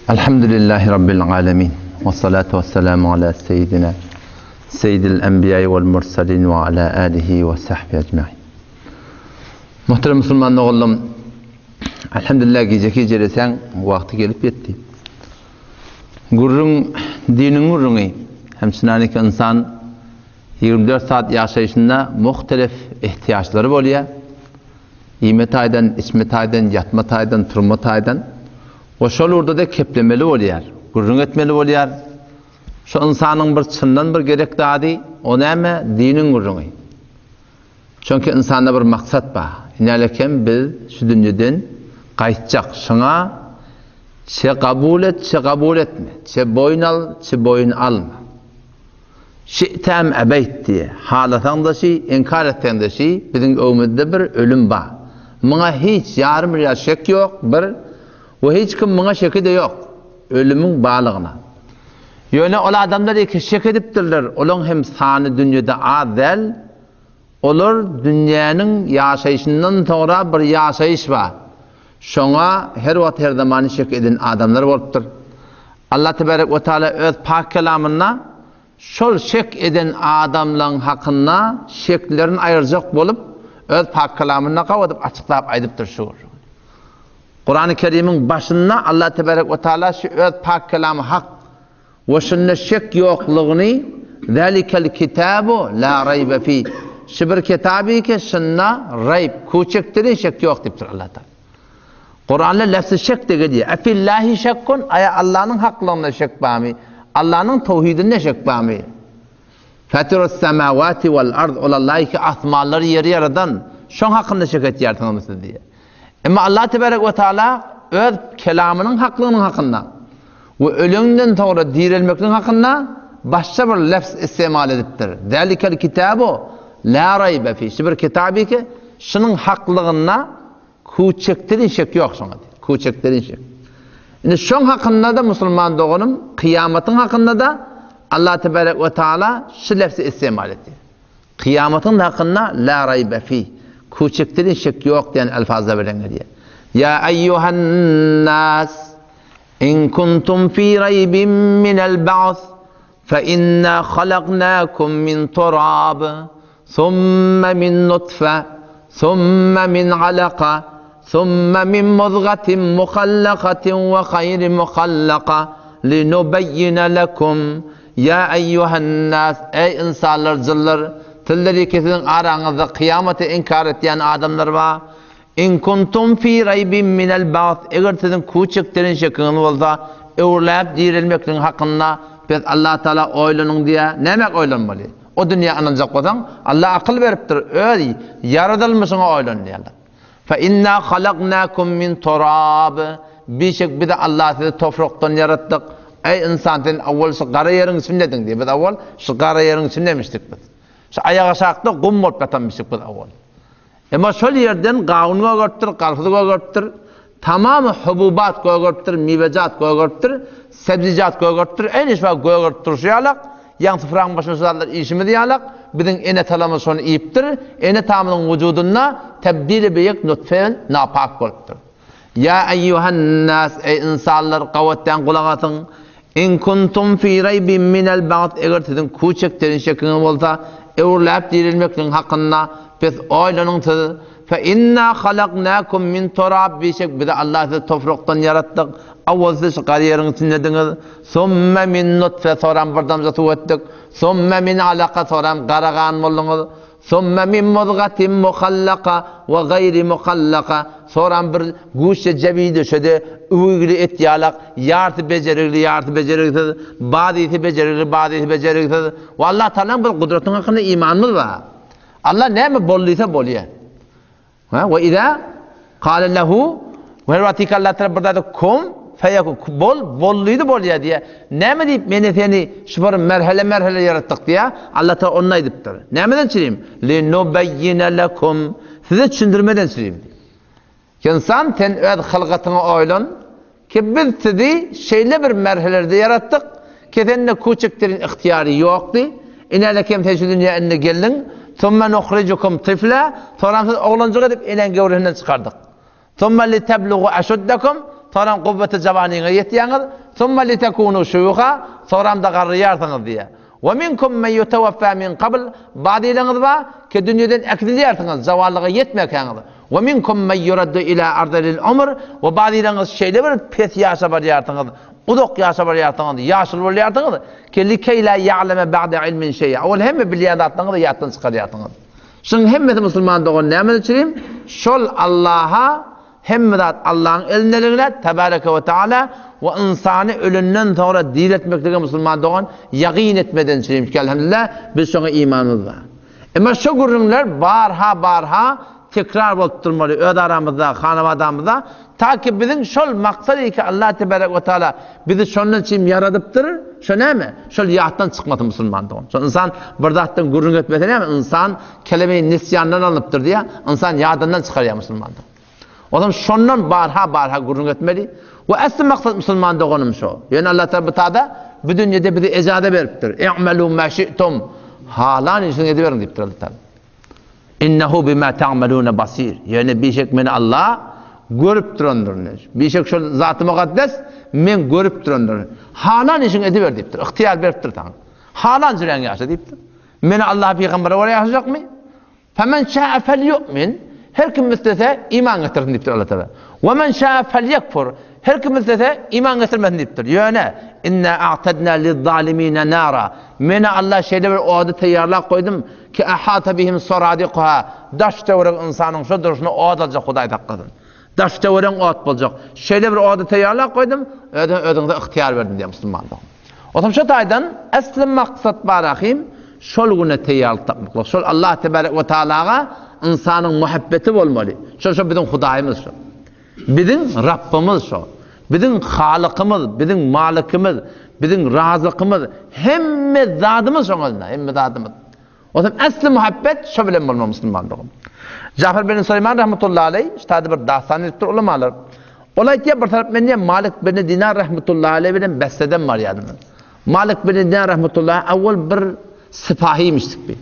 Elhamdülillahi Rabbil alemin. Ve salatu ve selamu ala seyyidina seyyidil enbiya'i vel mursalin ve ala alihi ve sahbihi ecmain. Muhterem musulman doganlarym, elhamdülillah gijeki jelesäň wagty gelip ýetdi. Gürrüň diniň gürrüňi. Hem çynaniki ynsan 24 saat ýaşaýşynda muhtelif ihtiýaçlary bolýar. Iýme taýdan, içme taýdan, ýatma taýdan, turma taýdan. We şol ugurda-da keplemeli bolýar, gürrüň etmeli bolýar. Şu ynsanyň bir çyndan bir gerek zady, o näme? Diniň gürrüňi. Çünki ynsanda bir maksat bar. Inälekem biz şu dünýeden gaýtjak. Şuňa çe kabul et, çe kabul etme. Çe boýun al, çe boýun alma. Şi'te em ebeýt diýýär. Halasaň-da şi, inkar etseň-de şi, biziň öňümizde bir ölüm bar. Muňa hiç ýarym ýa şek ýok, bir, we hiç kim muňa şeki-de ýok, ölümiň barlygyna. Ýöne ol adamlar ýeke şek edipdirler, olaň hem sany dünýede az däl, olar dünýäniň ýaşaýşyndan soňra bir ýaşaýyş bar, şoňa her wagt her zaman şek eden adamlar bolupdyr. Allah tebarek we taala öz pak kelamynda şol şek eden adamlaryň hakynda şeklerini aýyrjak bolup öz pak kelamynda gawadyp açyklap aýdypdyr şu gürrüňi. Kurany Kerimiň başynda Allah tebarek we taala şu öz pak kelamy hak we şunda şek ýoklugyny Zalikel kitabu la raýbe fi şu bir kitaby ki şunda raýb kuçekdirin şek ýok diýipdir Allah taala. Kuranda lefzi şek de gelýär. Efillahi şekkun, aýa Allanyň haklygynda şek barmy? Allanyň towhidinde şek barmy? Fatirus semawati wal ard, ol Alla ki asmanlary ýeri ýaradan, şoň hakynda şek etýärsiňizmi siz diýýär. Emma Allah tebarek we taala öz kelamynyň haklygynyň hakynda we ölenden soňra direlmekligiň hakynda başga bir lefz istemal edipdir. Zalikel kitabu la raýbe fi. Şu bir kitaby ki, şunuň haklygynda Küçekdirin şek ýok şoňa diýip. Küçekdirin şek. Indi şoň hakynda-da musulman doganym, kyýamatyň hakynda-da Allah tebarek we taala şu lefzi istemal etdi. Kyýamatyň hakynda la raýbe fi. Küçekdirin şek ýok diýen elfazlar bilen gelýär. Ýa eýýuhan nas in kuntum fi raýbin minel ba'th fe inna halaknakum min turab Summe min nutfe, summe min alaka, summe min muzgatin muhallakatin we gaýri muhallaka, linubeýýine lekum, ýa eýýuhen-nas, eý ynsanlar, jynlar, sizler ýeke siziň araňyzda kyýamaty inkar etýän adamlar bar, In kuntum fi raýbin minel ba'th, eger siziň kuçekdirin şekiňiz bolsa, öwrüläp direlmekligiň hakynda, pes Allatagala oýlanyň diýýär, nämäk oýlanmaly? O dünýä ynanjak bolsaň, Alla akyl beripdir, öz ýaradylmyşyňa oýlan diýýärler. Fe inna halaknakum min turab, bişek bizi Alla sizi toprakdan ýaratdyk. Eý ynsan sen owwal şu gara ýeriň içindediň diýýär. Biz owwal şu gara ýeriň içindemişdik biz. Şu aýagaşakda gum bolup ýatanmyşdyk biz owwal. Emma şol ýerden gawun gögeripdir, garpyz gögeripdir, tamamy hububat gögeripdir, miwejat gögeripdir, sebzijat gögeripdir, eýni şu wagt gögerip durşy ýalak, ýaňy syfraň başynda şu zatlar iýşimiz ýalak, biziň ene-atalarymyz şony iýipdir, ene-atamyzyň wujudynda tebdili beýik nutfe napak bolupdyr. Ýa eýýuhan-nas, eý ynsanlar, gabatdan gulak asyň! In kuntum fi raýbin minel ba'th, eger siziň kuçekderin şekiňiz bolsa, öwrüläp dirilmekligiň hakynda, pes oýlanyň siz, fe inna halaknakum min turab, bişek bizi Allah sizi toprakdan ýaratdyk, awwal siz şu gar ýeriň içindediňiz, summe min nutfe, soram bir damja suw etdik, summe min alaka, soram gara gan bolduňyz, Summe min muzgatin muhallaka we gaýri muhallaka, soram bir güýçli jebi döşedi, üwügli et ýalak, ýarty bejerigli, ýarty bejerigsiz, bazysy bejerigli, bazysy bejerigsiz. We Allah Tagalaň bir gudratynyň hakynda imanymyz bar. Allah näme bol diýse bolýar. Ha, we iza kale lehu we her wagtyky Allah tarap bir zady kun feyekun bol bol diýdi bolýar diýýär. Näme diýip meni seni şu bir merhele merhele ýaratdyk diýýär. Allah Taala onu aýdypdyr. Nämeden çürim? Li nubeyyine lekum size düşündirmeden çürim. Insan sen öz hylgatyňa oýlan. Ki biz sizi şeýle bir merhelerde ýaratdyk, ki sende kuçikdirin ygtyýary ýokdy, inälekem sen şu dünýä indi geldiň, Summe nuhrijukum tifla, soňram sizi oglanjyk edip eneň göwresinden çykardyk. Summe liteblugu eşuddekum, Soňram kuwweti jawanyňa ýetýäňiz. Summa litekunu şuýuha, soňram-da garraýarsyňyz diýýär. Wa minkum men ýutawaffa min kabl, Bazylaryňyz bar, ki dünýeden äkidilýärsiňiz, jawallyga ýetmekäňiz. Wa minkum men ýuraddu ila arzalil umr, we bazylaryňyz şeýle bir pes ýaşa barýarsyňyz, uzak ýaşa barýarsyňyz, ýaşuly bolýarsyňyz, ki likeý la ýa'leme ba'de ilmin şeý'a, ol hemme bilýän zatlaryňyzy ýatdan çykarýarsyňyz. Şunuň hemmesi musulman dogan näme üçin? Şol Allaha Hemme zat Allahyň elindeligine, Tebareke we Teala, we ynsany ölenden soňra diriltmeklige musulman dogan ýagyn etmeden çürimki elhamdülillah biz şoňa imanymyz bar. Emma şo gürrüňler barha barha tekrar bolup durmaly öz aramyzda, hanabadamyzda, ta ki biziň şol maksat ki Allah Tebareke we Teala bizi şondan çürim ýaradypdyr, şo näme? Şol ýatdan çykmasyn musulman dogan. Şol ynsan bir zatdan gürrüň etmese näme? Ynsan Keleme-i nisýandan alnypdyr diýýär. Ynsan ýadyndan çykarýar musulman dogan. Onsoň şondan barha-barha gürrüň etmeli. We esli maksat musulman doganym şo. Ýöne Allah Taala bu tada bu dünýede bize ejaza beripdir. I'malu ma şi'tum. Halan işiňizi ediberiň diýipdir Allah Taala. Innehu bima ta'maluna basir. Ýöne bişek meni Allah görüp durandyr. Bişek şol zaty mukaddes men görüp durandyr. Halan işiňi ediber diýipdir. Ygtyýar beripdir saňa. Halan jüreň ýaşa diýipdir. Meni Allaha pygambere görä ýaşajakmy? Femen şa'a felýu'min, Her kim islese iman getirsin diýipdir Allah Taala. We men şa'a felyekfur, Her kim islese iman getirmesin diýipdir. Ýöne inna a'tadna liz-zalimina nara. Meni Allah şeýle bir ody taýýarlap goýdum ki ahata bihim suradiquha. Daş töwerek ynsanyň şo durşuna ot aljak Hudaý saklasyn. Daş töweregiň ot boljak. Şeýle bir ody taýýarlap goýdum, özüňe özüňize ygtyýar berdim diýýär musulmanlar. Onsoň şu taýdan esli maksat barahym şol güne taýýarlyk tapmaklyk. Şol Allah tebarek we taalaga ynsanyň muhabbeti bolmaly. Şol şo biziň Hudaýymyz şo. Biziň Rabbymyz şo. Biziň Halykymyz, biziň Malikimiz, biziň Razykymyz, hemme zadymyz şoň elinde, hemme zadymyz. Onsoň esli muhabbet şo bilen bolmaly musulman dogan. Jafar bin Süleýman rahmetullahi aleý şu taýda bir dastan edipdir ulamalar. Ol aýtýar bir tarap men diýýär Malik bin Dinar rahmetullahi aleý bilen Besreden barýardym. Malik bin Dinar rahmetullahi awwal bir sipahimişdik bi.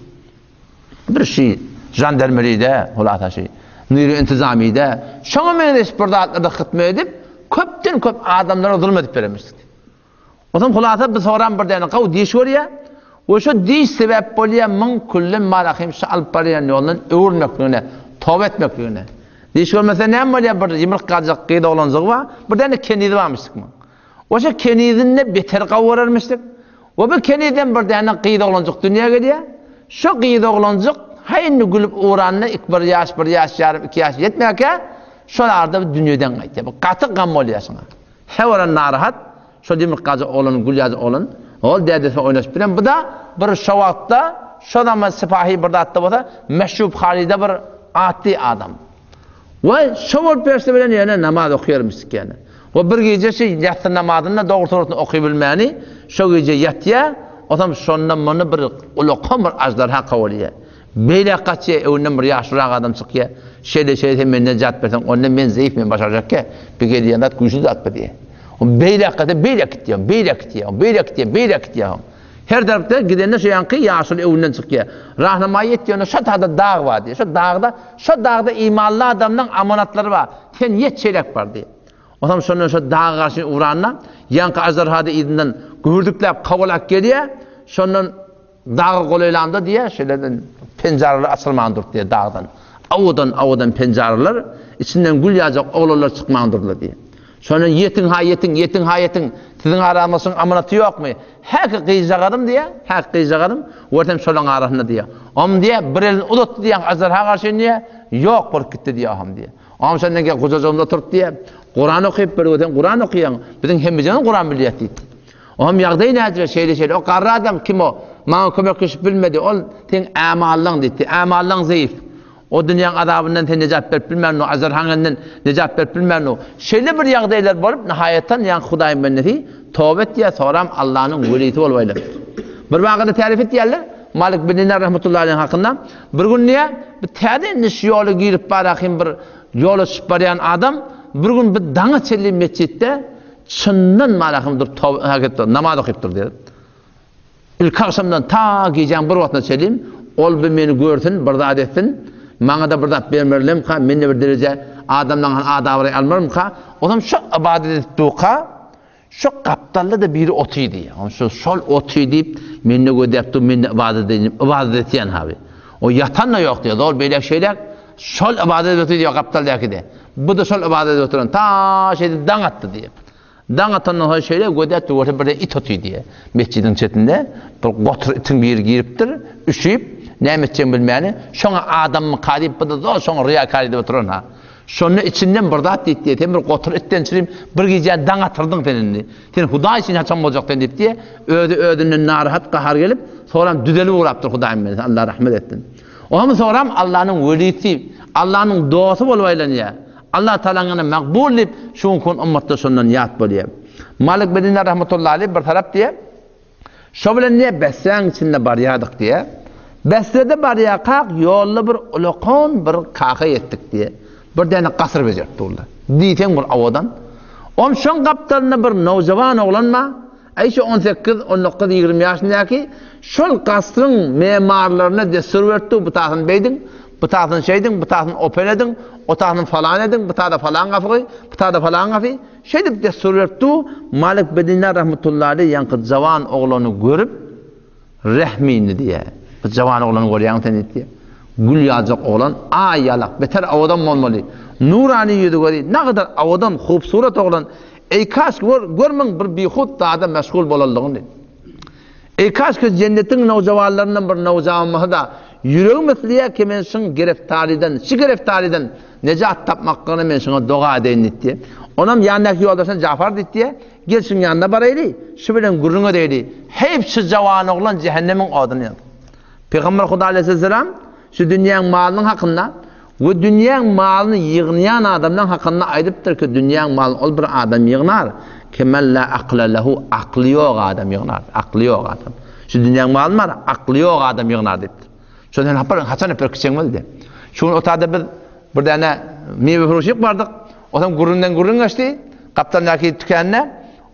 Bir şi jandarmeride, hulasa şi niri intizamide şoňa meňzeş bir zatlarda hytma edip köpden köp adamlara zulum edip berenmişdik. Onsoň hulasa bir soran bir däne gawy diş görýär we şo diş sebäp bolýar muň külli marahym şu alyp barýan ýolundan öwrülmekligine, toba etmekligine. Diş görmese näme bolýar bir ýumruk galjak gyz oglanjygy bar, bir däne kenizi barmyşdyk muň. We şo kenizinde beter gawy görermişdik. We bu kenizden bir däne gyz oglanjyk dünýä gelýär. Şo gyz oglanjyk haý indi gülüp ugranda ik bir ýaş, bir ýaş ýarym, iki ýaş ýetmäkä şol arada dünýeden gaýtýar. Bu gaty gam bolýar şoňa. He bolan narahat, şol ýumurtgaja oglan, gül ýaly oglan, ol dädesi bilen oýnaşyp bilen, bu-da bir şo wagtda, şo zaman sipahi bir zatda bolsa, Meşrub Halyda bir atly adam. We şo bolup berse bilen ýöne namaz okýarmyşdyk ýöne. We bir gije şi ýassy namazyny dogry suratyny oky bilmäni, şo gije ýatýa, otam şonda muny bir ulakan bir aždarha kowalýa. Beýläk gaçýa, öňünden bir ýaşlyrak adam çykýa. Şeýle şeýle sen menden jat berseň, onda men zeýif men başarjakka, bu gelýän zat güýçli zat bu diýýä. O beýläk gaçsa beýläk gitýä, beýläk gitýä, beýläk gitýä, beýläk gitýä. Her tarapda gidende şu ýanky ýaşuly öňünden çykýa. Rahnamaýy etýä, onda şo taýda dag bar diýýä. Şo dagda, şo dagda imanly adamlaň amanatlary bar. Sen ýet şeýläk bar diýýä. Onsoň şondan şo daga garşy ugranda, ýaňky aždarha-da yzyndan gübürdikläp kowalap gelýä. Şondan Daga golaýlanda diýýär, şeýleden penjareler açylman durdy diýýär dagdan. Owadan-owadan penjareler, içinden gül ýaljak oglanlar çykman durdylar diýýär. Şonda ýetiň-ha ýetiň, ýetiň-ha ýetiň, siziň araňyzda şuň amanaty ýokmy? Häki gyzjagazym diýýär, häki gyzjagazym, görsem şolaň arasynda diýýär. Om diýýär, bir elini uzatdy diýýär, aždarha garşy diýýär, ýok bolup gitdi diýýär oham diýýär. Om şondan gel gujajygymda oturyp diýýär, Kuran okyp bir görsem Kuran okaýaň, biziň hemmejigimiz Kuran bilýäs diýdi. Oňam ýagdaýy nädire şeýle-şeýle. O garry adam kim o? Maňa kömekleşip bilmedi. Ol seň ämallaň diýdi. Ämallaň zeýif. O dünýäň azabyndan sen nejat berip bilmän, o aždarhaň elinden nejat berip bilmän. Şeýle bir ýagdaýlar bolup, nihaýatdan ýaňky Hudaýyň bendesi toba etýär, soňram Allanyň welisi bolup aýlanypdyr. Bir wakada tärif etýärler, Malik bin Dinar rahmetullahi aleýh hakynda. Bir gün diýýär, bir täze indi şu ýola girip barahym bir ýola çykyp barýan adam bir gün bir daňa çenli metjitde Çyndan malahym durup toba hak etdi, namaz okypdyr diýdi. Ilki agşamdan ta gijäň bir wagtyna çenli ol bir meni görsün, bir zat etsin, maňa-da bir zat bermerlemka, men-de bir dereje. Adamlaň hany adabraý almarmyka? Onam şo ybadat edip durka, şo gapdalda-da biri otyr diýýär. Onam şo şol otyr diýip, mende gözläp dur, mende ybadat edeýin diýip, ybadat etýän haby. O ýatan-da ýok diýýär, zol beýläk şeýläk, şol ybadat edip otyr diýýär gapdaldaky-de. Bu-da şol ybadat edip oturan, ta şeýdip daň atdy diýýär. Daň atandan soň şeýle gözläp dur, görse birden it otyr diýýär. Metjidiň çetinde bir gotur itiň biri giripdir, üşüp, näme etjegini bilmäni, şoňa adammyka diýip, bu-da zol şoňa ryýakär edip oturan-ha. Şonda içinden bir zat diýip diýýär, sen bir gotur itden çirim, bir gijäni daň atyrdyň sen indi. Sen Hudaý üçin haçan boljak sen diýip diýýär. Özi özünden narahat, gahar gelip, soram düzelip ugrapdyr Hudaýym bendesi, Allah rahmet etsin. Oňam soram Allanyň welisi, Allanyň dosty bolup aýlanýar. Allah Tagalaň ýanynda makbul diýip, şu günki gün ymmatda şondan ýat bolýar. Malik bin Dinar rahmetullahi aleýh bir tarap diýýär, Şo bilen diýýär, Besräň içinde barýardyk diýýär. Besrede barýarkak ýolda bir ulakan bir kaka ýetdik diýýär. Bir däne gasyr bejerip durlar. Diýseň bir owadan. Om şoň gapdalynda bir nowjawan oglan bar. Aý şu on sekiz, on dokuz, ýigrimi ýaşyndaky şol gasryň memarlaryna dessur beripdi, bu tasyny beýdiň, bu tasyny şeýdiň, bu tasyny open ediň, o tasyny falan ediň, bu tada falan gapy goý, bu tada falan gapy. Şeýdip dessur beripdi. Malik bin Dinar rahmetullahi aleýh ýaňky jawan oglany görüp, Rehmi indi diýýär. Bu jawan oglany görýäňmi sen diýip. Gül ýaljak oglan, aý ýalak, beter owadan bolmaly. Nurany ýüzi-gözi nagadar owadan, hupsurat oglan. Eý kaş gör, görmeň bir bihut zada meşgul bolanlygyny. Eý kaş ki jennetiň nowjawanlaryndan bir nowjawan bolsa-da, ýüregim isleýär ki men şuň gereftarydan, şu gereftarydan nejat tapmaklygyna men şuňa doga edeýin diýdi. Onam ýanyndaky ýoldaşyna Jafar diýdi. Gel şuň ýanyna baraýly, şu bilen gürrüň edeýli. Heýp şu jawan oglan jähennemiň oduny ýansyn. Pygamber Huda aleýhisselam şu dünýäň malynyň hakynda we dünýäň malyny ýygnaýan adamlaryň hakynda aýdypdyr ki, dünýäň malyny ol bir adam ýygnar, kemen la akla lehu, akly ýok adam ýygnar, akly ýok adam. Şu dünýäň malyny bar, akly ýok adam ýygnar diýipdir. Şo sen hapar, haçan hep bir kiçeň boldy. Şu gün otada biz bir däne miwe furuşyk bardyk. Otam gürrüňden gürrüň geçdi. Gapdaldaky tükände,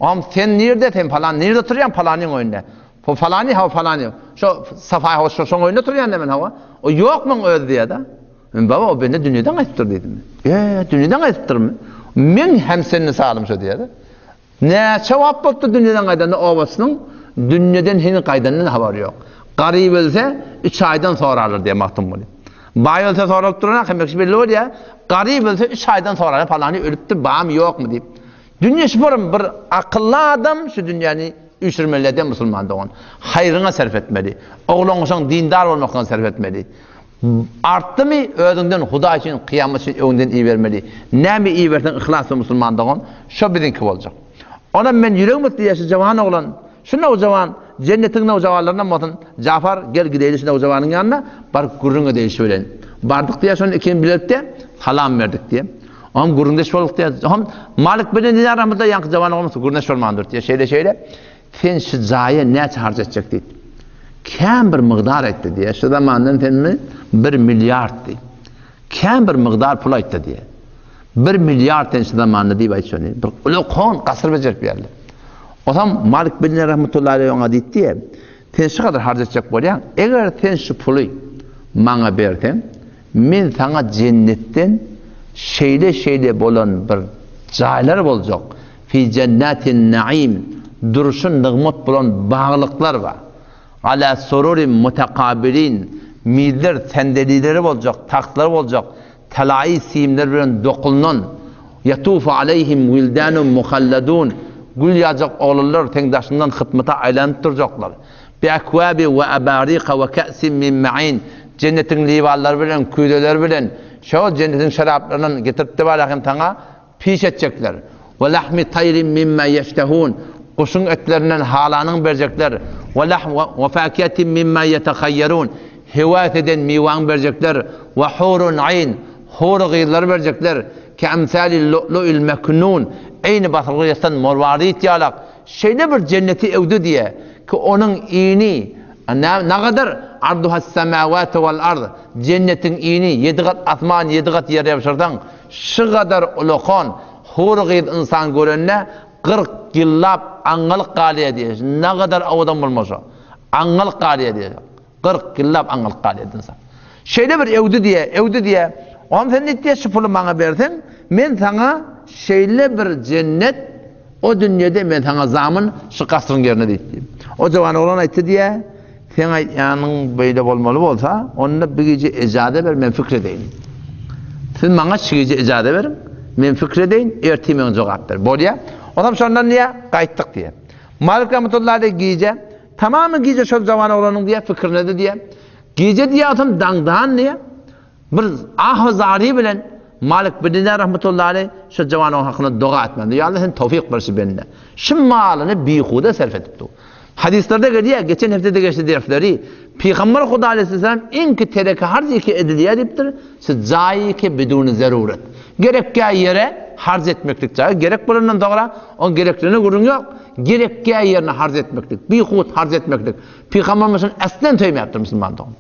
Oňam sen nirde, sen falan nirde oturýaň, palanyň öýünde. Bu falany, hawa falany. Şo Safa hawa şo şoň öýünde oturýan men hawa. O ýok muň özi diýýär-de. Men baba o bende dünýeden gaýdypdyr diýdim. E, dünýeden gaýdypdyrmy? Men hem seni salym şo diýýär-de. Näçe wagt bolupdyr dünýeden gaýdanda obasynyň dünýeden heniz gaýdandan habary ýok. Garyp ölse, üç aýdan sorarlar diýýär Magtymguly. Baý ölse soralyp duran hemme kişi belli bolýar. Garyp ölse üç aýdan sorarlar, palany ölüpdir, barmy, ýokmy diýip. Dünýe şu bir bir akylly adam şu dünýäni üýşürmeli eden musulman dogan. Haýryňa sarp etmeli. Oglan-uşaň dindar bolmaklygyna sarp etmeli. Artdymy, özüňden Hudaý üçin, kyýamat üçin öňünden ibermeli. Näme iberseň yhlas bilen musulman dogan, şo biziňki boljak. Onam men ýüregim isleýär şu jawan oglan, şu nowjawan, jennetiň nowjawanlaryndan bolsun, Jafar, gel gideýli şu nowjawanyň ýanyna, baryp gürrüň edeýli şu bilen. Bardyk diýýär, şonda ikimiz bilelikde salam berdik diýýär. Oňam gürrüňdeş bolduk diýýär. Oňam Malik bin Dinar rahmetullah ýaňky jawan oglan gürrüňdeş bolmandyr diýýär. Şeýle-şeýle, sen şu jaýa näçe harç etjek diýip. Kän bir mygdar aýtdy diýýär. Şu zamandan senmi bir milliard diýip. Kän bir mygdar pul aýtdy diýýär. Bir milliard sen şu zamanda diýip aýt şony. Bir uly gasyr bejerip berdi. Osam Malik bin Rahmetullahi aleyh oňa diýdi diýýär. Sen şu kadar harç etjek bolýaň. Eger sen şu puly maňa berseň, men saňa jennetden şeýle-şeýle bolan bir jaýlar boljak. Fi jennatin naim, durşy nygmat bolan baglyklar bar. Ala sururin mutakabilin, mizler, sendelileri boljak, tagtlar boljak, talaýy simler bilen dokulunan, Ýatufu aleýhim wildanun muhalladun, gül ýaljak oglanlar seň daşyňdan hytmata aýlanyp durjaklar. Bi ekwabi we abarika we ke'sin min ma'in, jennetiň liwanlary bilen, küýzeleri bilen, şol jennetiň şeraplaryndan getirip hem saňa Piş etjekler. We lahmi taýrin mimma ýeştehun, guşuň etlerinden halanyňy berjekler. We lahm we fakihatin mimma ýetehaýýerun, höwes eden miwaňy berjekler. We hurun aýn, hury gyzlary berjekler. Ke emsalil lu'lu'il meknun, eýni basylgy ýatan morwarit ýalak. Şeýle bir jenneti öwdi diýe, ki onuň ini nagadar arduhas-semawatu wal-ard, jennetiň ini ýedi gat asman, ýedi gat ýer ýabşyrsaň, Şygadar ulakan hur gyz ynsan görende 40 ýyllap aňňalyk galýar diýýär. Nagadar owadan bolmasa, aňňalyk galýar diýýär. 40 ýyllap aňňalyk galýar ynsan. Şeýle bir öwdi diýýär, öwdi diýýär. Oňam sen diýdi, şu puly maňa berseň, men saňa şeýle bir jennet o dünýede men saňa zamyn şu gasryň ýerine diýdi. O jawan oglan aýtdy diýýär, seň aýtýanyň beýle bolmaly bolsa, onda bir gije ejaza ber, men pikir edeýin. Siz maňa şu gije ejaza beriň, men pikir edeýin, ertir meň jogap ber. Bolýar. Onam şondan diýýär, gaýtdyk diýýär. Malik rahmetullahi aleýh gije, tamamy gije şol jawan oglanyň diýýär, pikirinede diýýär. Gije diýýär, daňdan diýýär. Bir ah-u zary bilen Malik bin Dinar rahmetullahi aleýh şu jawan oglan hakynda doga etmedi. Ýa Allah sen towfyk ber şu bende. Şu malyny bihuda sarf edip dur. Hadyslarda gelýär, geçen hepdede geçdi dersleri. Pygamber Huda aleyhisselam iňki tereke harz iki edilýär diýipdir. Şu jaýy ki biduni zaruret. Gerekkä ýere harz etmeklik jaýy. Gerek bolandan soňra on gerekligine gürrüň ýok. Gerekkä ýerine harz etmeklik, bihut harz etmeklik. Pygamberimiz şuny aslen söýmäpdir musulman dogan.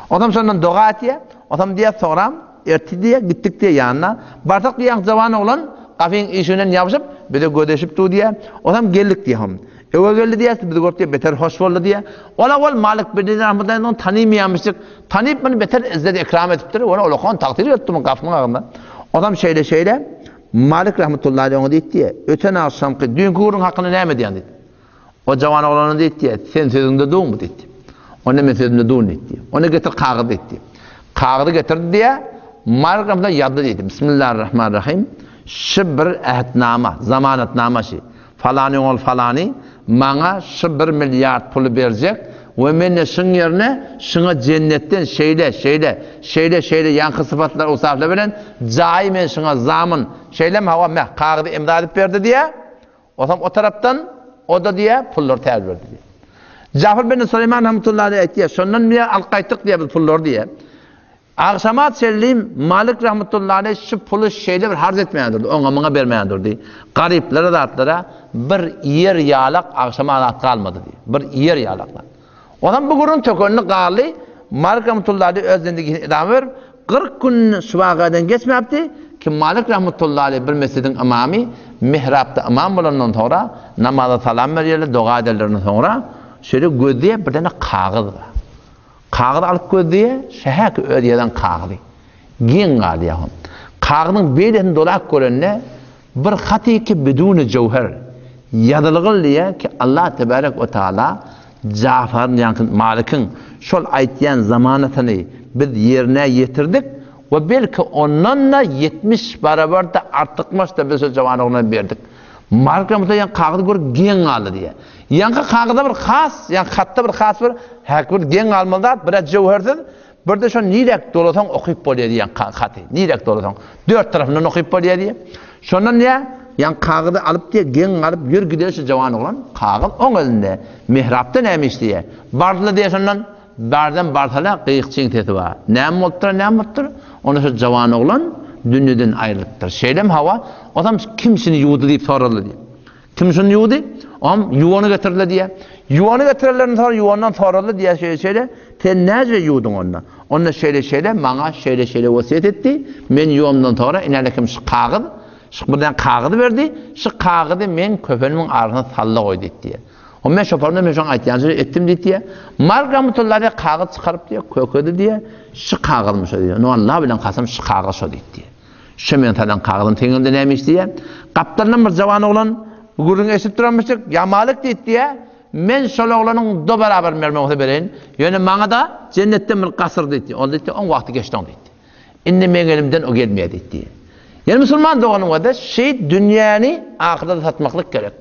Onam şondan doga etýär. Onam diýýär, soňram ertir diýýär, gitdik diýýär ýanyna. Barsak diýýär, jawan oglan gapyň işiginden ýapyşyp, bize gözeşip dur diýýär. Onam geldik diýýär. Öwe geldi diýýär, bizi görüp diýýär, beter hoş boldy diýýär. Ol owal Malik bin Dinar rahmetullahi ony tanymaýarmyşdyk. Tanyp muny beter izzet ekram edipdir. Ony olakan tagsyr gelipdir muň gapynyň agzynda. Onam şeýle-şeýle Malik rahmetullahi oňa diýdi diýýär, öten agşamky düýnki gürrüň hakynda näme diýýän diýdi. O jawan oglana diýdi, Sen sözüňde durmy diýdi. Onda men sözümde durun diýdi. Onda getir kagyz diýdi. Kagyzy getirdi diýä, Malik rahmetullah ýazdy diýdi. Bismillahirrahmanirrahim. Şu bir ähtnama, zamanatnama şi. Falany ol falany maňa şu bir milliard puly berjek we men-de şuň ýerine şuňa jennetden şeýle, şeýle, şeýle, şeýle ýaňky sypatlar, owsaflar bilen jaýy men şuňa zamyn, şeýlemi hawa meh kagyzy imza edip berdi diýä. Osam o tarapdan, o-da diýýär, pullary täze berdi diýýär. Jafar bin Süleýman rahmetullahi aleýh aýtýar, şondan diýýär, alyp gaýtdyk diýýär biz pullary diýýär. Agşama çenli Malik rahmetullahi aleýh şu puly şeýle bir harç etmän durdy, oňa-muňa bermän durdy. Garyplara zatlara bir ýer ýalak agşama zat galmady diýýär. Bir ýer ýalak zat. Onam bu gürrüň tökenli galdy. Malik rahmetullahi aleýh öz zindigisini edama berip, 40 gün şu wakadan geçmäpdi ki, Malik rahmetullahi aleýh bir mesjidiň ymamy mihrapda ymam bolandan soňra, namaza salam berýärler, doga ederlerinden soňra, şeýle gözleýär, bir däne kagyz bar. Kagyzy alyp gözleýär, şähäki öz ýazan kagyzy. Geň galýar hom. Kagyzyň beýlesini dolap görende, Bir haty ki biduni jöwher ýazylgyl diýýär ki Allah tebarek we taala Jafaryň ýaňky Malikiň şol aýtýan zamanatyny biz ýerine ýetirdik we belki ondan-da 70 barabar-da artykmaç-da biz şo jawan oglana berdik. Malik rahmetullah ýaňky kagyzy görüp geň galdy diýýär. Ýaňky kagyzda bir has, ýaňky hatda bir has bir häki bir geň galmaly zat, bir-ä jöwhersiz, Birde şony niräk dolasaň okyp bolýar diýen haty. Niräk dolasaň. Dört tarapyndan okyp bolýar diýýär. Şondan diýýär, ýaňky kagyzy alyp diýýär, geň galyp ýör gideli şu jawan oglan. Kagyz oň elinde. Mihrapda näme iş diýýär. Bardylar diýýär şondan. Bärden barsalar gyýykçyň sesi bar. Näme bolupdyr, näme bolupdyr? Onda şu jawan oglan dünýeden aýrylypdyr. Şeýlemi hawa? Ozam kim şuny ýuwdy diýip soraldy diýýär. Kim şuny ýuwdy? Oňam ýuwany getirdiler diýýär. Ýuwany getirenlerinden soňra ýuwandan soraldy diýýär şeýle-şeýle, Sen näce ýuwduň onda? Onda şeýle-şeýle, maňa şeýle-şeýle wesýet etdi. Men ýuwamdan soňra inälekim şu kagyz, şu birden kagyz berdi. Şu kagyzy meň köfenimiň arasyna salla goý diýdi diýýär. Onda men şoparynda men şoň aýtýan sözüni etdim diýdi diýýär. Mark rahmetullahi aleýh kagyz çykaryp diýýär, kökedi diýýär. Şu kagyzmy şo diýýär. Onda Allah bilen kasam şu kagyz şo diýdi diýýär. Şu men salan kagyzym seň elinde näme iş diýýär. Gapdalyndan bir jawan oglan bu gürrüňi eşidip duranmyşdyk. Ýa Malik diýip diýýär. Men şol oglanyň do barabaryny bermek bolsa bereýin. Ýöne maňa-da jennetden bir gasyr diýdi. Ol diýdi, oň wagty geçdi oň diýdi. Indi meň elimden o gelmeýär diýdi. Ýöne musulman doganym gardaş, şeý dünýäni ahyrete satmaklyk gerek.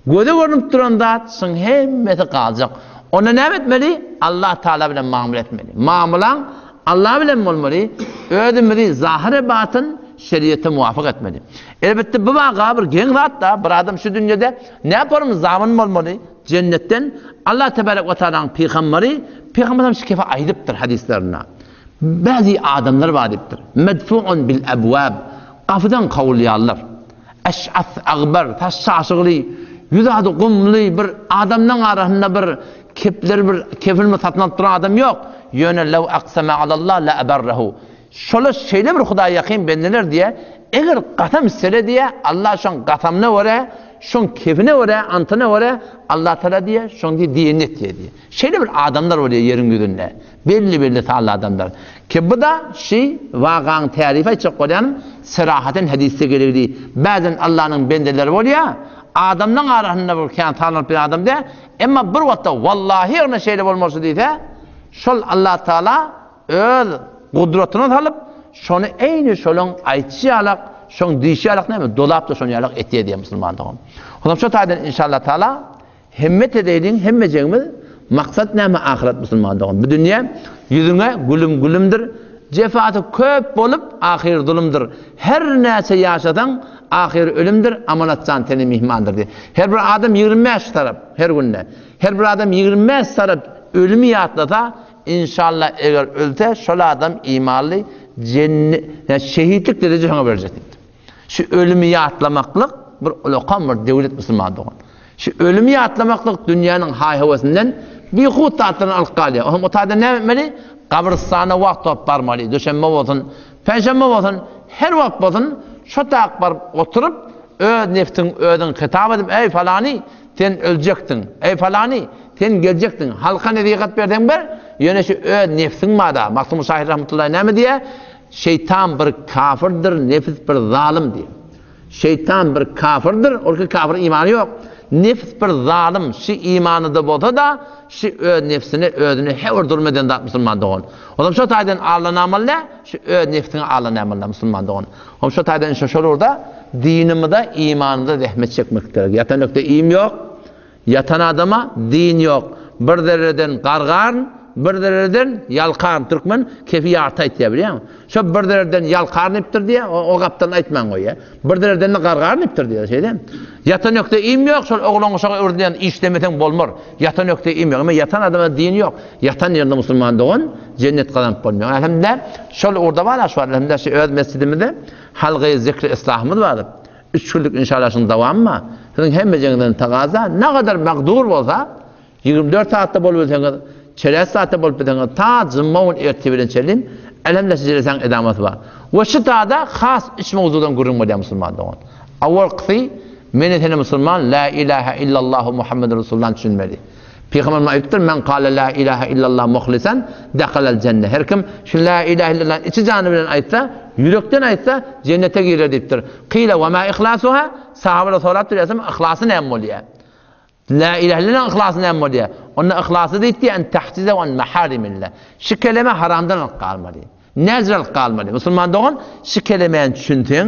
Göze görnüp duran zat şuň hemmesi galjak. Onda näme etmeli? Allah Taala bilen mamla etmeli. Mamlaň Allah bilen bolmaly, özümizi zahyr batyn şeriýete muwafyk etmeli. Elbetde bu waka bir geň zat-da, bir adam şu dünýede näporym zamyn bolmaly, jennetden Allah tebarek we taalanyň pygamberi, pygamber hem şu kefe aýdypdyr hadyslarynda. Bäzi adamlar bar diýipdir. Medfuun bil abwab, gapydan kowulýarlar. Eş'as agbar, saç çaşygly, ýüz ady gumly bir adamlaň arasynda bir kepler bir kefilmi satyn alyp duran adam ýok. Ýöne lew aksama alallah la eberrehu. Şolar şeýle bir Hudaýa ýakyn bendeler diýä, eger gasam içsele diýä, Allah şoň gasamyna görä. şoň kefine görä, antyna görä Allah Tagala diýýär, şoň diýýär diýenini etýär diýýär. Şeýle bir adamlar bolýar ýeriň ýüzünde. Belli-belli sanly adamlar. Ki bu da şi wakaň tärifi aýtjak bolýanym, serahaten hadysda gelegli. Bäzen Allanyň bendeleri bolýar, adamlaň arasynda bir kän sanalyp bilen adam däl, emma bir wagtda wallahi ýöne şeýle bolmalyşy diýse, şol Allah Tagala öz gudratyna salyp, şony eýni şolaň aýtşy ýalak, şoň diýşi ýalak näme, dolap-da şony ýalak etýär diýýär musulman dogan. Onsoň şo taýdan inşallah Tagala Himmet edeýliň hemmejegimiz maksat näme ahyret musulman dogan bu dünýe ýüzüňe gülüm gülümdir jefasy köp bolup ahyry zulumdyr her näçe ýaşasaň ahyry ölümdir amanatjan seni myhmandyr diýip her bir adam 25 tarap her günde her bir adam 25 tarap ölümi ýatlasa inşallah eger ölse şol adam imanly jennet şehitlik dereje şoňa berjek diýipdir. Şu ölümi ýatlamaklyk bir ulakan bir döwlet musulman dogan. Şu ölümi ýatlamaklyk dünýäniň haý-höwesinden bihut zatlardan alyp galýar. Oňam o taýda näme etmeli? Gabrystana wagt tapyp barmaly. Duşenbe bolsun, penşenbe bolsun, her wagt bolsun, şo tak baryp oturyp, öz nefsiň özüň hitap edip, eý falany, sen öljekdiň, eý falany, sen geljekdiň, halka nesihat berseň ber, ýöne şu öz nefsiň bar-da. Magtymguly şahyr rahmetullahi näme diýýär? Şeýtan bir kafyrdyr, nefs bir zalym diýip. Şeýtan bir kafyrdyr, ol ki kafir imany ýok. Nefs bir zalym, şi imanyda bolsa-da, şi öz nefsine özüne her bir zulum eden zat musulman dogan. Olam şo taýdan aldanamaly däl, şi öz nefsiňe aldanamaly musulman dogan. Olam şo taýdan şo şol ugurda dinimize, imanymyza zähmet çekmek gerek. Ýatan ökde iým ýok. Ýatan adama din ýok. Bir zerreden gargarn, bir zerreden ýalkarn. Türkmen kefi ýarty aýtýar bilýäňmi? Şo bir zerreden ýalkarn diýipdir diýýär, o gapdalyn aýtman goýýar. Bir zerreden-de gargarn diýipdir diýýär, şeýdemi? Ýatan ökde iým ýok, şol oglan uşaga öwredilýän işlemeseň bolmar. Ýatan ökde iým ýok. Emma ýatan adama din ýok. Ýatan ýerinde musulman dogan jennet gazanyp bolmaýar. Elhamdülillah, şol ugurda bar-a şu elhamdülillah şu öz mesjidimizde halgaýy zikri yslahymyz bar. Üç günlük inşallah şuň dowamy bar. Siziň hemmejeňizden tagaza nagadar magdur bolsa, 24 sagatda bolup bilseňiz, çärek sagatda bolup bilseňiz, ta jumma gün ertir bilen çenli elhamdülillah şu jelesäň edamasy bar. We şu tada has üç mowzudan gürrüň bolýar musulman dogan. Awalkysy meni seni musulman la ilaha illallahu Muhammedur Resulullah düşünmeli. Pygamberimiz aýdypdyr, Men kale la ilahe illallah muhlisan dehalel jenne. Her kim şu la ilahe illallah içi jany bilen aýtsa, ýürekden aýtsa, jennete girer diýipdir. Kyle we ma ihlasuha? Sahabalar sorapdyr, ýa yhlasy näme bolýar? La ilahe illallah yhlasy näme bolýar? Onda yhlasy diýipdi, en tahtize an maharimillah. Şu keleme haramdan alyp galmaly. Näzir alyp galmaly. Musulman dogan, şu kelemäni düşünseň,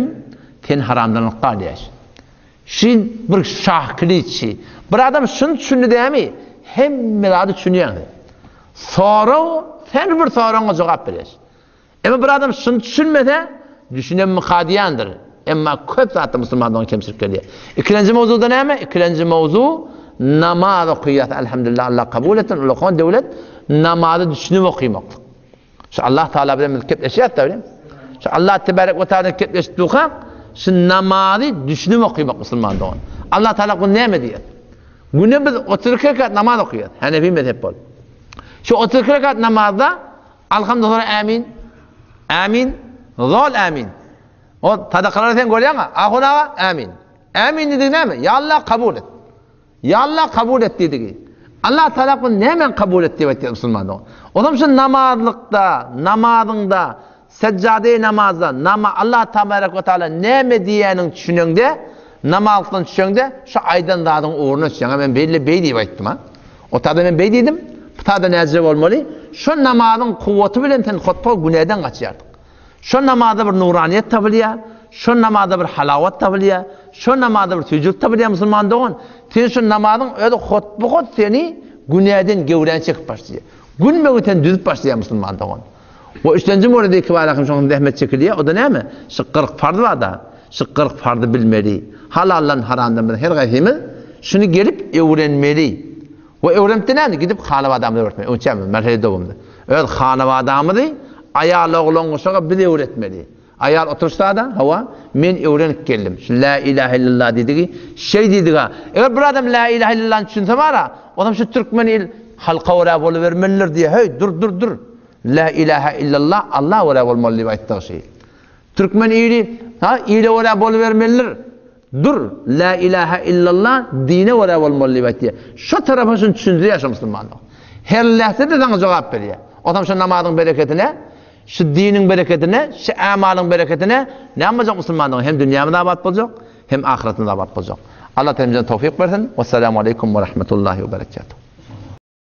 sen haramdan alyp galýar. Şin bir şah kiliçi. Bir adam şuny düşündi dämi? Hemme zady düşünýär. Sorag, sen bir soragyňa jogap berýär. Emma bir adam şuny düşünmese, düşünen mukadiýandyr. Emma köp zatda musulmanlaryň kemçilik gelýär. Ikilenji mowzuda näme? Ikilenji mowzu namaz okaýas. Elhamdülillah Allah kabul etsin. Ulakan döwlet namazy düşünip okamaklyk. Şu Allah Taala bilen biz gepleşýäs da bilen. Şu Allah Tebarek we Taala gepleşip durkak, şu namazy düşünip okamak musulman dogan. Allah Taala bu näme diýýär? Güne biz 32 rekat namaz okaýas. Hanefi mezhep bol. Şu 32 rekat namazda alhamdulillah amin. Amin. Zol amin. O sadakalary sen görýäňmi? Ahun aga amin. Amin diýdigi näme? Ya Allah kabul et. Ýa Allah kabul et diýdigi. Allah Tagala bu nämäni kabul et diýip aýtýar musulman dogan. Onam şu namazlykda, namazyňda, sejjade namazda, nama Allah tabaraka we taala näme diýýäniň düşüneňde, namazlykdan düşeňde şu aýdan zadyň ugruna düşýäň. Men beýle beý diýip aýtdym ha. O tada men beý diýdim. Bu tada näce bolmaly? Şu namazyň kuwwaty bilen sen hotba günäden gaçýardyň. Şo namazda bir nuraniýet tapylýar, şo namazda bir halawat tapylýar, şo namazda bir süýjülik tapylýar musulman dogan. Sen şo namazyň özi hotba-hot seni günäden gewräni çekip başlaýar. Günbe-gün seni düzüp başlaýar musulman dogan. We üçlenji murady kibara hem şoňa zähmet çekilýär. O-da näme? Şu 40 farz bar-da. Şu 40 farzy bilmeli. Halaldan haramdan biz her gaýsymyz şuny gelip öwrenmeli. We öwrenipde näme? Gidip hanabadamyzy öwretmeli. Öňçämiz merhele dowamda. Öz hanabadamyzy aýal oglan guşaga biz öwretmeli. Aýal oturyşda-da, hawa, men öwrenip geldim. Şu la ilahe illallah diýdigi, şeý diýdigi. Eger bir adam la ilahe illallany düşünse bara, onam şu türkmen il halka görä bolubermelidir diýe, heý, dur, dur, dur. La ilahe illallah Allah görä bolmaly diýip aýtdygy şeý. Türkmen ili, ha, ile görä bolubermelidir. Dur, la ilahe illallah dine görä bolmaly diýip aýtýar. Şo tarapa şuny düşündirýär şo musulmanlar. Her lähzede saňa jogap berýär. Otam şo namazyň bereketine, şu diniň bereketine, şu amalyň bereketine näme boljak musulmanlar? Hem dünýämiz abat boljak, hem ahyretimiz abat boljak. Allah hemmämize towfyk bersin. Wessalamu aleýkum we rahmetullahi we berekatuh.